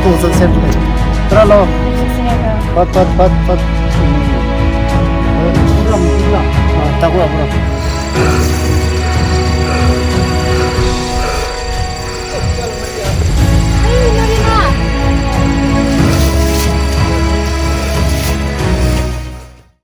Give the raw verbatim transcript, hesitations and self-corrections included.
Ozan sem tu. Tara lo. Phat, phat, phat, phat. Hmm. Eh, pura, pura. Ah, takura, pura.